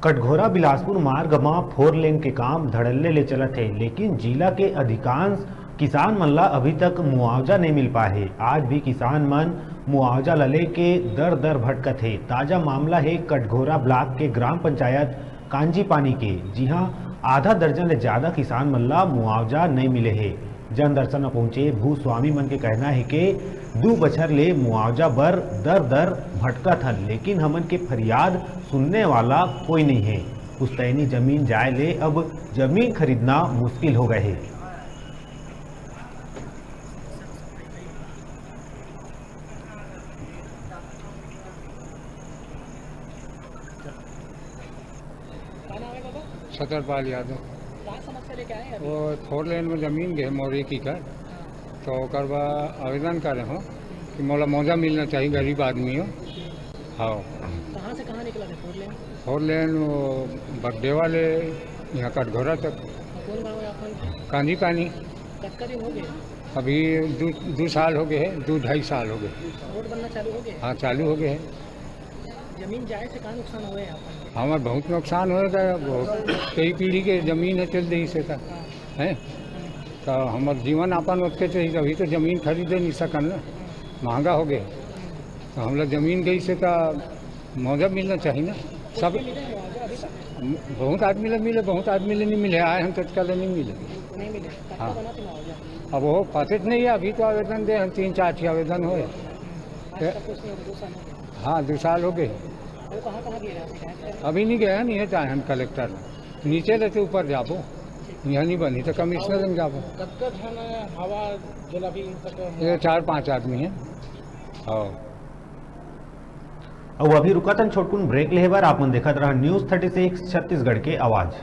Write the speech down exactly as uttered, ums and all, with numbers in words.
कटघोरा बिलासपुर मार्ग म four lane के काम धड़ल्ले ले चलत हे, लेकिन जिला के अधिकांश किसान मन ला अभी तक मुआवजा नहीं मिल पाए हे। आज भी किसान मन मुआवजा ला लेके दर दर भटकत हे। ताजा मामला हे कटघोरा ब्लॉक के ग्राम पंचायत कांजीपानी के, जिहां आधा दर्जन ले ज्यादा किसान मन ला मुआवजा नहीं मिले हे। जन दर्शन म पहुंचे भूस्वामी मन के कहना हे के दू बछर ले मुआवजा बर दर दर भटकत हन, लेकिन हमन के फरियाद सुनने वाला कोई नहीं है। पुश्तैनी जमीन जाए ले अब जमीन खरीदना मुश्किल हो गए है। सतरपाल यादव। वो फोर लेन में जमीन गे मोर एक एकड़, तो ओकर बा आवेदन करे हो कि मोला मौजा मिलना चाहिए, गरीब आदमी हो। हाँ। कहाँ से कहाँ निकला था फोर लेन? फोर लेन वो बगडेवा ले यहाँ कटघोरा तक। कौन गाँव है आपका? कांदी पानी। कतका दिन हो गए? अभी दू दू साल हो गए है, दू ढाई साल हो गए। रोड बनना चालू हो गए? हाँ, चालू हो गए है। जमीन जाए से का नुकसान हुआ है आपका? हमार बहुत नुकसान होएगा, बहुत कई पीढ़ी के जमीन है चल रही से का, है। तो हमार जीवन आपन ओतके चाहिए, अभी तो जमीन खरीदे नहीं सकन ना, महंगा हो गए। तो हम लोग जमीन गई से का मौजा मिलना चाहिए ना सब। बहुत आदमी ले मिले, बहुत आदमी ले नहीं मिले, आए हम तत्काल नहीं मिले। अब वो पते तो नहीं है, अभी तो आवेदन दे हम तीन चार ठी आवेदन होए। हाँ, दो साल हो गए। अभी नहीं गया, नहीं है, चाहे हम कलेक्टर नीचे लेते ऊपर जाबो, यहाँ नहीं बनी तो कमिश्नर में जाबो। कतका झन हवा जेला अभी तक ये चार पांच आदमी हैं। हाँ। अउ अभी रुकत हन छोटकुन ब्रेक लेहे बर। आप मन देखत रहन न्यूज़ थर्टी सिक्स छत्तीसगढ़ के आवाज़।